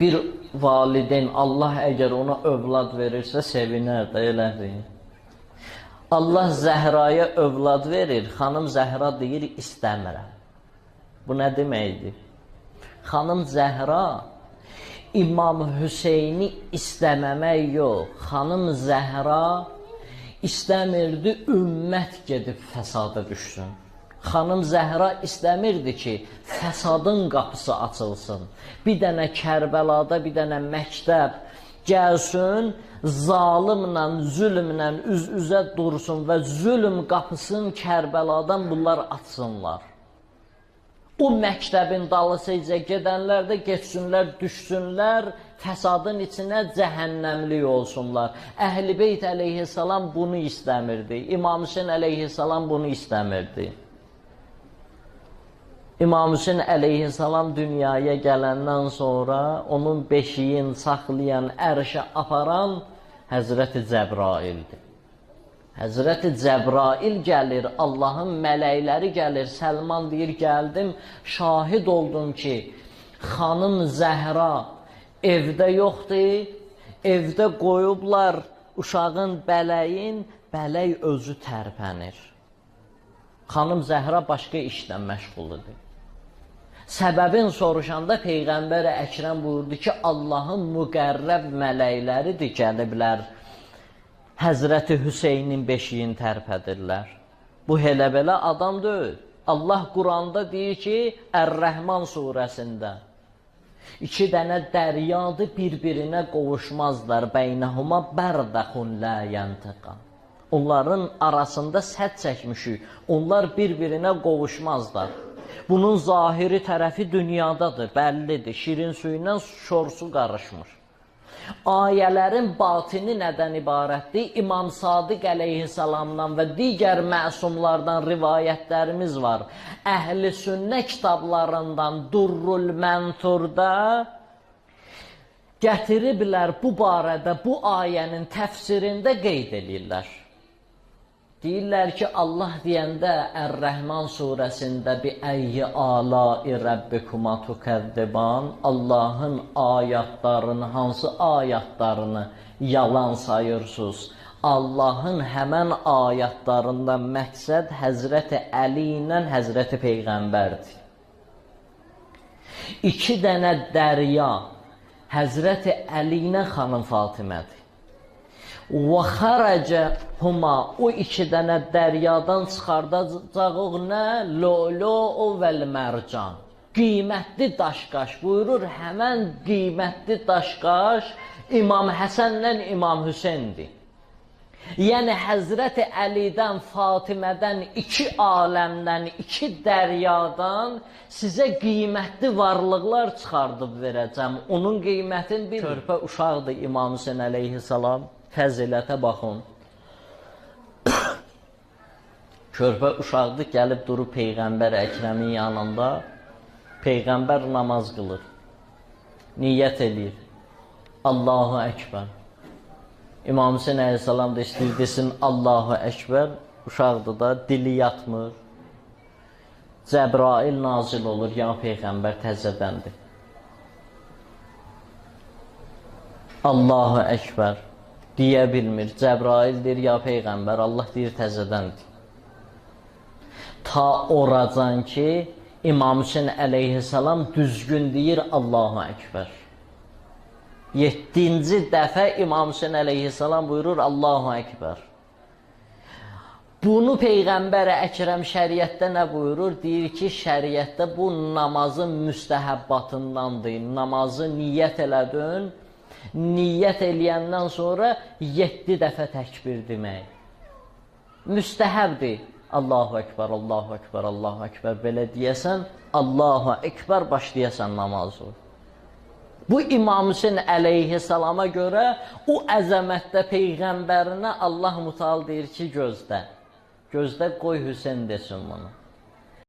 Bir valideyn Allah əgər ona övlad verirsə sevinər də, elədir. Allah Zəhraya övlad verir, xanım Zəhra deyir istəmirəm. Bu nə deməkdir? Xanım Zəhra İmam Hüseyni istəməmək yox, xanım Zəhra istəmirdi ümmət gedib fəsada düşsün. Xanım Zəhra istəmirdi ki, fəsadın qapısı açılsın. Bir dənə Kərbəlada, bir dənə məktəb gəlsin, zalimlə, zülmlə üz-üzə dursun və zülm qapısını Kərbəladan bunlar açsınlar. O məktəbin dalısıca gedənlər də getsinlər, düşsünlər, fəsadın içinə cəhənnəmlik olsunlar. Əhl-i Beyt əleyhissalam bunu istəmirdi. İmam Hüseyn əleyhissalam bunu istəmirdi. İmam Hüseyn əleyhissalam dünyaya gələndən sonra onun beşiyin saxlayan, ərşə aparan Həzrəti Cəbraildir. Həzrəti Cəbrail gəlir, Allahın mələkləri gəlir. Səlman deyir, gəldim, şahid oldum ki, xanım Zəhra evdə yoxdur, evdə qoyublar uşağın bələyin, bələk özü tərpənir. Xanım Zəhra başqa işlə məşğul idi. Səbəbin soruşanda Peyğəmbər Əkrəm buyurdu ki, Allahın müqərrəb mələkləridir, gəliblər Həzrəti Hüseynin beşiyini tərpədirlər. Bu elə belə adam deyil. Allah Quranda deyir ki, Ər-Rəhman surəsində iki dənə dəryadır, bir-birinə qovuşmazlar. Bəynəhuma bərdəxun lə yəntiqan. Onların arasında sədd çəkmişik. Onlar bir-birinə qovuşmazlar. Bunun zahiri tərəfi dünyadadır, bəllidir. Şirin suyu ilə şor su qarışmır. Ayələrin batini nədən ibarətdir? İmam Sadiq əleyhissalamdan və digər məsumlardan rivayətlərimiz var. Əhl-i sünnə kitablarından Durrul Mənturda gətiriblər bu barədə, bu ayənin təfsirində qeyd edirlər. Deyirlər ki, Allah deyəndə Ər-Rəhman surəsində bi əyyi alai rabbikuma tukəzziban, Allahın ayətlarını, hansı ayətlarını yalan sayırsınız? Allahın həmən ayətlarından məqsəd Həzrəti Əli ilə Həzrəti Peyğəmbərdir. İki dənə dərya Həzrəti Əli ilə xanım Fatimədir. Və xərəcə huma, o iki dənə dəryadan çıxardacağıq nə? Lolo vəl mərcan. Qiymətli daşqaş buyurur, həmən qiymətli daşqaş İmam Həsənlə İmam Hüseyndir. Yəni Həzrəti Əlidən, Fatimədən, iki aləmdən, iki dəryadan sizə qiymətli varlıqlar çıxardıb verəcəm. Onun qiymətini bir körpə uşaqdır İmam Hüseyn əleyhissalam. Fəzilətə baxın. Körpə uşaqdır, gəlib durub Peyğəmbər Əkrəmin yanında. Peyğəmbər namaz qılır. Niyyət eləyir. Allahu Əkbər. İmam Hüseyn əleyhissalam da istəyir desin Allahu Əkbər. Uşaqdır da, dili yatmır. Cəbrail nazil olur, ya Peyğəmbər təzədəndir. Allahu Əkbər deyə bilmir. Cəbrail deyir, ya Peyğəmbər, Allah deyir, təzədəndir. Ta oracan ki, İmam Hüseyn əleyhissalam düzgün deyir, Allahu Əkbər. 7-ci dəfə İmam Hüseyn əleyhissalam buyurur, Allahu Əkbər. Bunu Peyğəmbər Əkrəm şəriətdə nə buyurur? Deyir ki, şəriətdə bu namazın müstəhəbbatındandır. Namazı niyyət elədin, niyyət eləyəndən sonra 7 dəfə təkbir demək. Müstəhəbdir. Allahu Əkbər, Allahu Əkbər, Allahu Əkbər belə deyəsən, Allahu Əkbər başlayasan namazı. Bu İmam Hüseyn əleyhissalama görə o əzəmətdə Peyğəmbərinə Allah mütəal deyir ki, gözlə. Gözlə, qoy Hüseyn desin bunu.